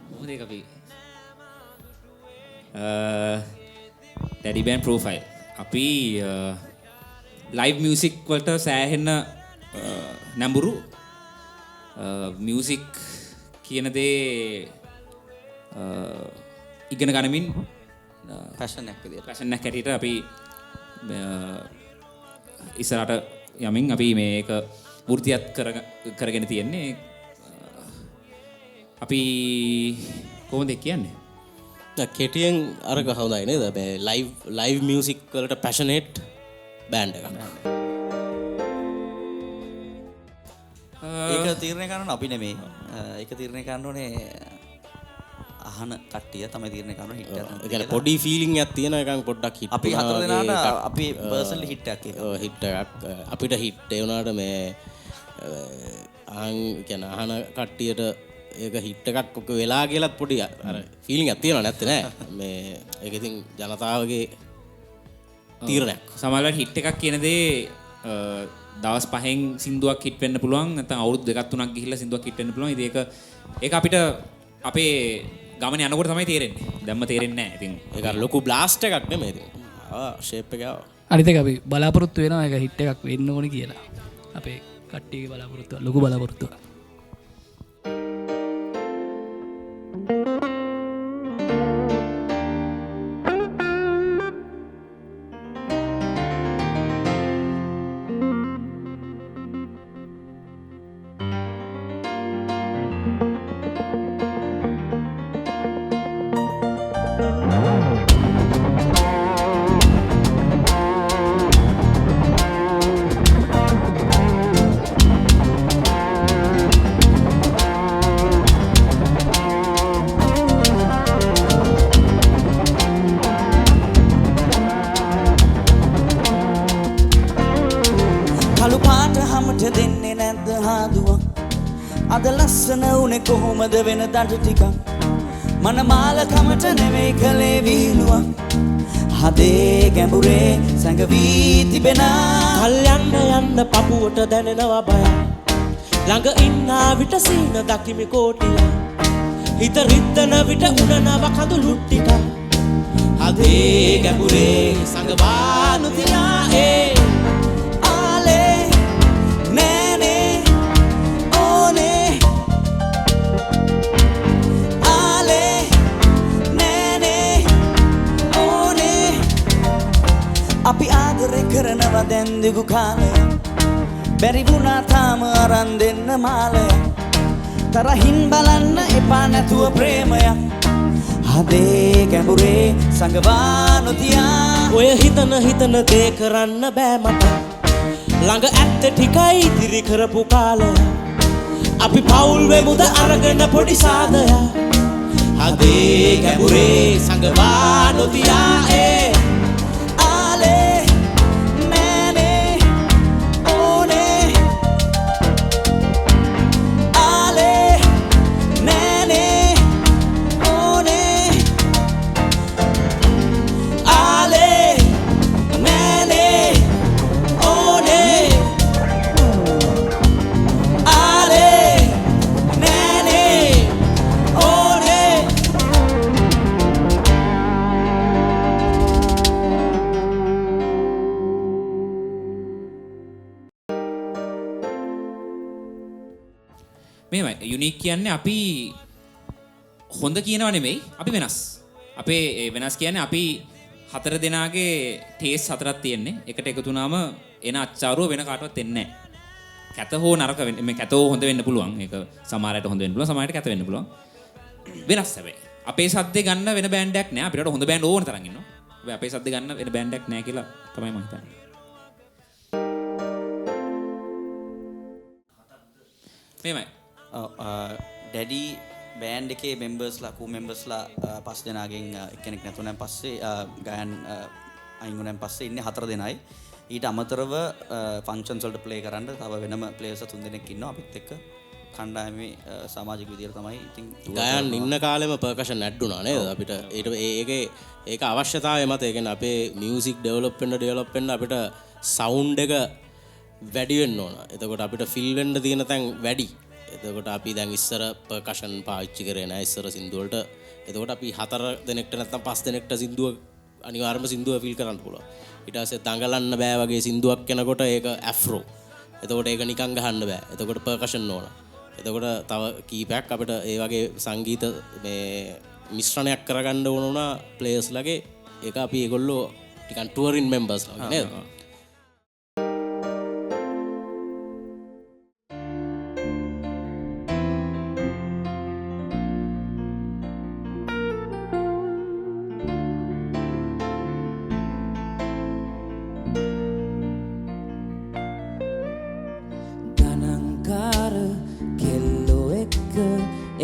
කොහොමද ඒක අපි ඩැඩි බෑන්ඩ් ප්‍රොෆයිල් අපි ලයිව් මියුසික් වලට සෑහෙන නැඹුරු මියුසික් කියන දේ ඉගෙන ගනිමින් පැෂන් එකක් විදියට පැෂන් එකක් හැටියට අපි ඉස්සරහට යමින් අපි මේක වෘත්තියත් කරගෙන තියෙන්නේ. අපි කොහොමද කියන්නේ? දැන් කෙටියෙන් අරක හොඳයි නේද? මේ ලයිව් මියුසික් වලට පැෂනේට් බෑන්ඩ් එකක්. ඒක තීරණය කරන්න අපි නෙමෙයි. ඒක තීරණය කරන්න ඕනේ අහන කට්ටිය තමයි තීරණය කරන හිට් එකක්. ඒ කියන්නේ පොඩි ෆීලිං එකක් තියෙන එකක් පොඩ්ඩක් හිට්. අපි හතර දෙනාට අපි පර්සනලි හිට් එකක් ඒක. ඔව් හිට් එකක්. අපිට හිට් ඒ වුණාට මේ අහන් කියන්නේ අහන කට්ටියට ඒක හිට් එකක් ඔක වෙලා කියලාත් පොඩි අර ෆීලිං එකක් තියෙනව නැත්තේ නෑ. මේ ඒක ඉතින් ජනතාවගේ තීරණයක්. සමහරවිට හිට් එකක් කියන දේ දවස් 5න් සින්දුවක් හිට් වෙන්න පුළුවන්, නැත්නම් අවුරුදු 2ක් 3ක් ගිහිල්ලා සින්දුවක් හිට් වෙන්න පුළුවන්. ඉතින් ඒක අපිට අපේ ගමන යනකොට තමයි තේරෙන්නේ. දැම්ම තේරෙන්නේ නැහැ. ඉතින් ඒක අර ලොකු බ්ලාස්ට් එකක් නෙමෙයි ඉතින්. ආ ෂේප් එක ආවා. අනිත් එක අපි බලාපොරොත්තු වෙනවා ඒක හිට් එකක් වෙන්න ඕනේ කියලා. අපේ කට්ටියගේ බලාපොරොත්තුව ලොකු බලාපොරොත්තුවක්. කොහොමද වෙන දඩ ටිකක් මනමාල කමට නෙවෙයි කලේ විහිළුවක් හදේ ගැඹුරේ සැඟවී තිබෙන කල් යන්න යන්න පපුවට දැනෙනවා බය ළඟ ඉන්නා විට සීන දකිමි කෝටිය හිත රිද්දන විට උනනව කඳුළු ටිකක් හදේ ගැඹුරේ සඟවා නොතියා ඒ ආලේ නෑනේ ඕනේ ආලේ නෑනේ ඕනේ අපි ආදරේ කරනවා දැන් දිගු කාලයක් බැරි වුණා තාම අරන් දෙන්න මාලයක් තරහින් බලන්න එපා නැතුව ප්‍රේමයක් හදේ ගැඹුරේ සඟවා නොතියා ඔය හිතන හිතන දේ කරන්න බෑ මට ළඟ ඇත්ත ටිකයි ඉතිරි කරපු කාලය අපි පවුල් වෙමුද අරගෙන පොඩි සාදයක් හදේ ගැඹුරේ සඟවා නොතියා ඒ ආලේ නෑනේ ඕනේ ආලේ නෑනේ ඕනේ ආලේ නෑනේ ඕනේ ආලේ නෑනේ ඕනේ. මෙහෙමයි යුනික් කියන්නේ අපි හොඳ කියනව නෙමෙයි, අපි වෙනස්. අපේ ඒ වෙනස් කියන්නේ අපි හතර දෙනාගේ ටේස්ට් හතරක් තියෙන්නේ. එකට එකතු වුණාම එන අච්චාරුව වෙන කාටවත් එන්නේ නැහැ. කැත හෝ නරක වෙන්න මේ කැත හෝ හොඳ වෙන්න පුළුවන්. ඒක සමහර අයට හොඳ වෙන්න පුළුවන්, සමහර අයට කැත වෙන්න පුළුවන්. වෙනස් හැබැයි. අපේ සද්දේ ගන්න වෙන බෑන්ඩ් එකක් නෑ. අපිට හොඳ බෑන්ඩ් ඕන තරම් ඉන්නවා. හැබැයි අපේ සද්දේ ගන්න වෙන බෑන්ඩ් එකක් නෑ කියලා තමයි මම හිතන්නේ. මෙහෙමයි. ඩැඩි බෑන්ඩ් එකේ මෙම්බර්ස්ලා කෝ මෙම්බර්ස්ලා පස් දෙනාගෙන් එක්කෙනෙක් නැතුණාන් පස්සේ ගයන් අයින් වුණාන් පස්සේ ඉන්නේ හතර දෙනයි. ඊට අමතරව ෆන්ක්ෂන්ස් වලට ප්ලේ කරන්න තව වෙනම ප්ලේයර්ස් තුන් දෙනෙක් ඉන්නවා අපිත් එක්ක කණ්ඩායමේ සමාජික විදියට තමයි. ඉතින් ගයන් ඉන්න කාලෙම පර්කෂන් ඇඩ් වුණා නේද අපිට? ඊට ඒකේ ඒක අවශ්‍යතාවය මත, ඒ කියන්නේ අපේ මියුසික් ඩෙවලොප් වෙන්න අපිට සවුන්ඩ් එක වැඩි වෙන්න ඕන. එතකොට අපිට ෆිල් වෙන්න තියෙන තැන් වැඩි. එතකොට අපි දැන් ඉස්සර පර්කෂන් පාවිච්චි කරේ නෑ ඉස්සර සින්දු වලට. එතකොට අපි 4 දෙනෙක්ට නැත්නම් 5 දෙනෙක්ට සින්දුව අනිවාර්යයෙන්ම සින්දුව ෆීල් කරන්න පුළුවන්. ඊට පස්සේ දඟලන්න බෑ වගේ සින්දුවක් එනකොට ඒක ඇෆ්‍රෝ. එතකොට ඒක නිකන් ගහන්න බෑ. එතකොට පර්කෂන් ඕන. එතකොට තව කීපයක් අපිට ඒ වගේ සංගීත මේ මිශ්‍රණයක් කරගන්න ඕන වුණා ප්ලේයර්ස් ලගේ. ඒක අපි ඒගොල්ලෝ නිකන් ටුවරින් මෙම්බර්ස් ලා වගේ නේද?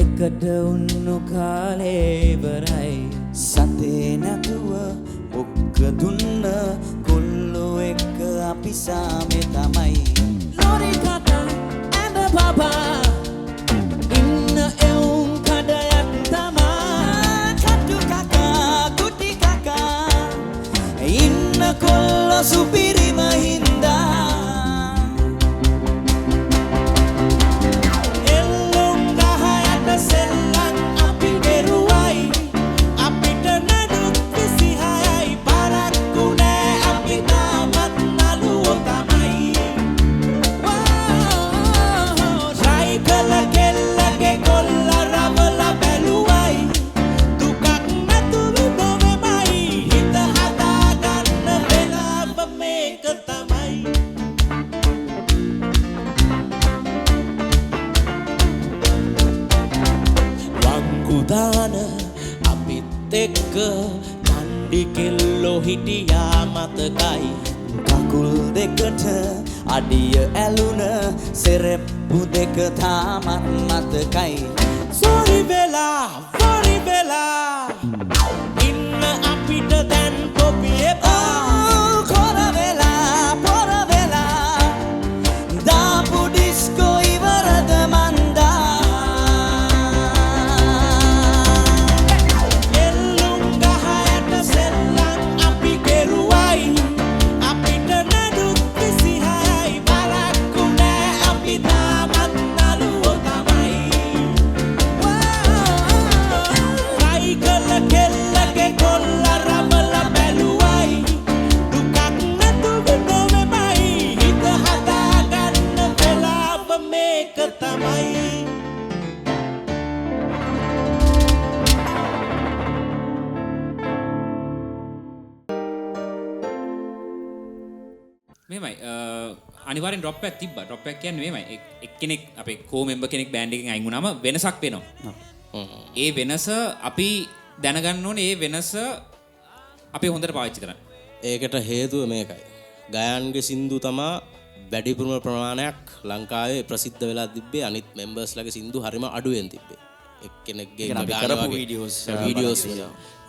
එකට උන්නු කාලේ ඉවරයි. සතේ නැතුව බොක්ක දුන්න කොල්ලෝ එක්ක අපි සාමේ තමයි. ලොරි කතා ඇඳ බබා ඉන්න එවුන් කඩයක් තමා. කටු කකා කුටි කකා ඉන්න කොල්ලෝ සුපිරිම හින්දා. සෙල්ලම් අපි කෙරුවයි අපිට නඩුත් 26යි පරක්කු නෑ අපි තාමත් නළුවෝ තමයි. ට්‍රයි කළ කෙල්ලගේ කොල්ල රවල බැලුවයි දුකක් නැතුව නොවෙමයි හිත හදාගන්න වෙලාව මේක තමයි. වංගුදාන අපිත් එක්ක කණ්ඩි කෙල්ලෝ හිටියා මතකයි. කකුල් දෙකට අඩිය ඇලුන සෙරෙප්පු දෙක තාමත් මතකයි. සෝරි වෙලා වරි වෙලා ඉන්න අපිට දැන් තොපි එපා. කොර වෙලා පොර වෙලා දාපු ඩිස්කෝ ඉවරද මන්දා. එල්ලුම් ගහ යට සෙල්ලම් අපි කෙරුවයි අපිට නඩුත් 26යි පරක්කු නෑ අපි තාමත් නළුවෝ තමයි. ට්‍රයි කළ කෙල්ලගේ කොල්ල රවල බැලුවයි දුකක් නැතුව නොවෙමයි හිත හදාගන්න වෙලාව මේක තමයි. මෙහෙමයි අනිවාර්යෙන් ඩ්‍රොප් එකක් තිබ්බා. ඩ්‍රොප් එකක් කියන්නේ මෙහෙමයි. එක්කෙනෙක් අපේ කෝ මෙම්බර් කෙනෙක් බෑන්ඩ් එකෙන් අයින් වුණාම වෙනසක් වෙනවා. ඒ වෙනස අපි දැනගන්න ඕනේ. ඒ වෙනස අපි හොඳට පාවිච්චි කරන්න. ඒකට හේතුව මේකයි. ගයන්ගේ සින්දු තමා වැඩිපුරම ප්‍රමාණයක් ලංකාවේ ප්‍රසිද්ධ වෙලා තිබ්බේ. අනිත් මෙම්බර්ස් ලගේ සින්දු හරිම අඩුවෙන් තිබ්බේ. එක්කෙනෙක්ගේ ඒ කියන්නේ අපි කරපු වීඩියෝස් වීඩියෝස් වල.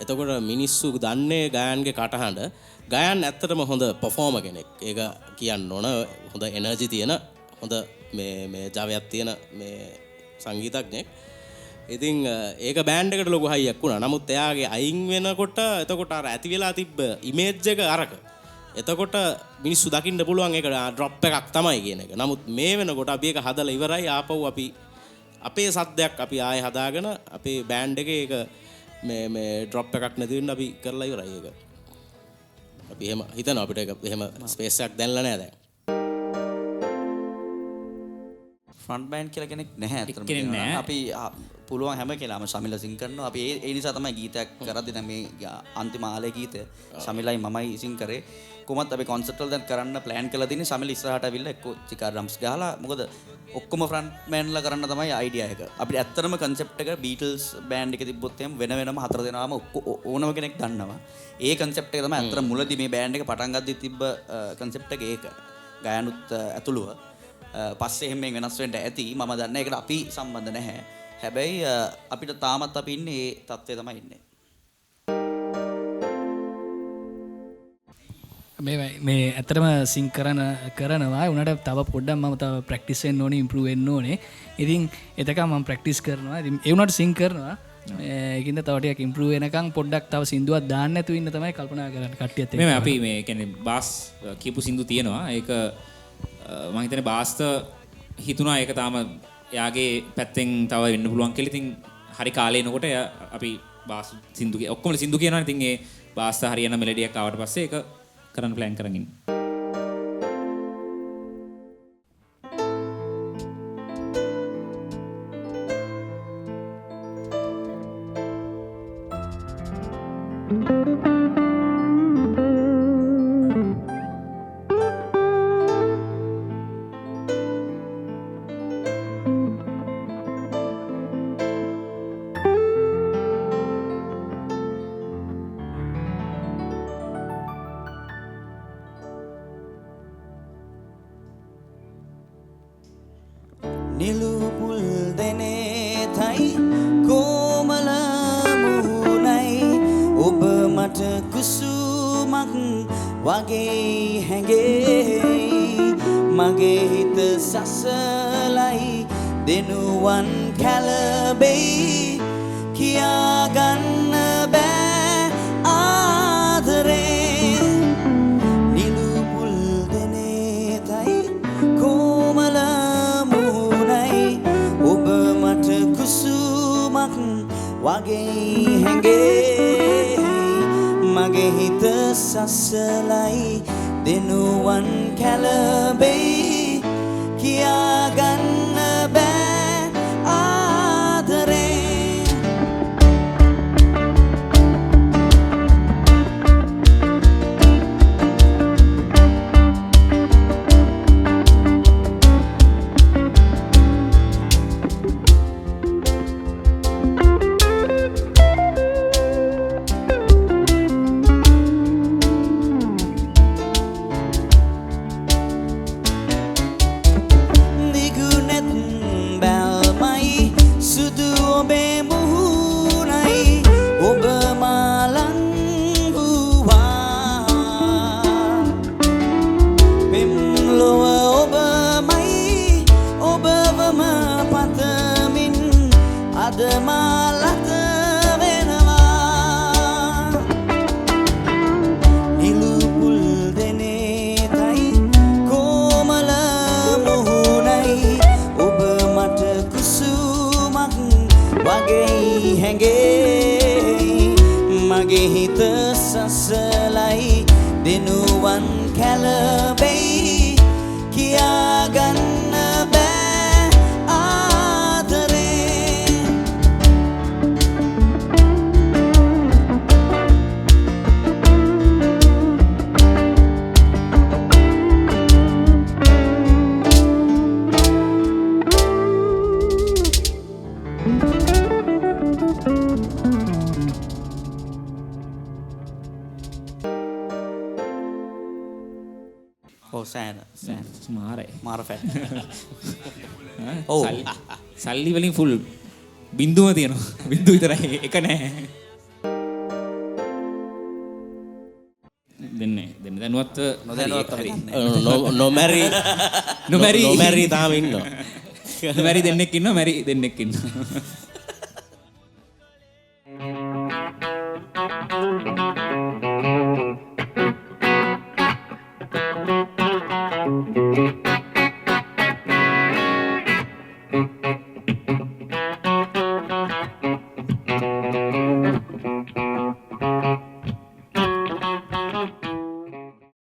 එතකොට මිනිස්සු දන්නේ ගයන්ගේ කටහඬ. ගයන් ඇත්තටම හොඳ පර්ෆෝමර් කෙනෙක්. ඒක කියන්න ඕන. හොඳ එනර්ජි තියෙන, හොඳ මේ මේ ජවයක් තියෙන මේ සංගීතඥයෙක්. ඉතින් ඒක බෑන්ඩ් එකට ලොකු හයියක් වුණා. නමුත් එයාගේ අයින් වෙනකොට එතකොට අර ඇති වෙලා තිබ්බ ඉමේජ් එක අරක. එතකොට මිනිස්සු දකින්න පුළුවන් ඒක ඩ්‍රොප් එකක් තමයි කියන එක. නමුත් මේ වෙනකොට අපි ඒක හදලා ඉවරයි. ආපහු අපි අපේ සද්දයක් අපි ආයෙ හදාගෙන අපේ බෑන්ඩ් එකේ ඒක මේ මේ ඩ්‍රොප් එකක් නැති වෙන්න අපි කරලා ඉවරයි ඒක. අපි එහෙම හිතනවා අපිට ඒක එහෙම ස්පේස් එකක් දැනලා නෑ දැන්. ෆ්‍රන්ට් බෑන්ඩ් කියලා කෙනෙක් නැහැ ඇත්තටම. එක්කෙනෙක් නෑ. අපි පුළුවන් හැම කෙනාම ශමිලා සිං කරනවා. අපි ඒ නිසා තමයි ගීතයක් කරද්දී දැන් මේ අන්තිම ආලේ ගීතය ශමිලයි මමයි සිං කරේ. කොහොමත් අපි කොන්සර්ට් වල දැන් කරන්න ප්ලෑන් කරලා තියෙන්නේ ශමිල ඉස්සරහට ඇවිල්ලා එක්කෝ චිකා ඩ්‍රම්ස් ගහලා, මොකද ඔක්කොම ෆ්‍රන්ට් මෑන්ලා කරන්න තමයි අයිඩියා එක. අපිට ඇත්තටම කන්සෙප්ට් එක බීටල්ස් බෑන්ඩ් එක තිබ්බොත් එහෙම වෙන වෙනම හතර දෙනාම ඕනම කෙනෙක් දන්නවා. ඒ කන්සෙප්ට් එක තමයි ඇත්තටම මුලදී මේ බෑන්ඩ් එක පටන් ගද්දි තිබ්බ කන්සෙප්ට් එක ඒක. ගයනුත් ඇතුළුව. පස්සේ එහෙම වෙනස් වෙන්න ඇති. මම දන්නේ ඒකට අපි සම්බන්ධ නැහැ. හැබැයි අපිට තාමත් අපි ඉන්නේ ඒ තත්ත්වයේ තමයි ඉන්නේ. මේ ඇත්තටම සිං කරනවා. උනාට තව පොඩ්ඩක් මම තව ප්‍රැක්ටිස් වෙන්න ඕනේ, ඉම්ප්‍රූව් වෙන්න ඕනේ. ඉතින් එතකන් මම ප්‍රැක්ටිස් කරනවා. ඉතින් ඒ වුණාට සිං කරනවා. ඒකින්ද තව ටිකක් ඉම්ප්‍රූව් වෙනකන් පොඩ්ඩක් තව සින්දුවක් දාන්න නැතුව ඉන්න තමයි කල්පනා කරන්නේ කට්ටියත් එක්ක. මේ අපි මේ කියන්නේ බාස් කියපු සින්දු තියෙනවා. ඒක මම හිතන්නේ බාස්ත හිතුණා ඒක තාම එයාගේ පැත්තෙන් තව වෙන්න පුළුවන් කියලා. ඉතින් හරි කාලේ එනකොට එයා අපි බාස් සින්දු ඔක්කොම සින්දු කියනවනේ. ඉතින් ඒ බාස් හරියන මෙලඩියක් ආවට පස්සේ ඒක කරන්න ප්ලෑන් කරන් ඉන්නේ. නිලු පුල් දෙනේතයි කොමල මුහුණයි ඔබ මට කුසුමක් වගේ හැඟේ මගේ හිත සසලයි දෙනුවන් කැළඹෙයි කියා ගන්න බෑ ආදරේ නිලු පුල් දෙනේතයි කොමල ඔබ මට කුසුමක් වගේ හැඟේ මගේ හිත සසලයි දෙනුවන් කැළඹෙයි කියා ගන්න බෑ ආදරේ මගේ හිත සසලයි දෙනුවන් කැළඹෙයි කියා ගන්න බෑ ආදරේ ඔව් සෑන සෑන මාරයි මාර ෆැට්. ඔව් සල්ලි වලින් ෆුල් බින්දුව තියෙනවා. බින්දුව විතරයි එක නෑ. දෙන්නේ දෙන්න දැනුවත් නොදැනුවත් හරි. නොමැරි නොමැරි නොමැරි තාම ඉන්නවා. නොමැරි දෙන්නෙක් ඉන්නවා මැරි දෙන්නෙක් ඉන්නවා. Thank you.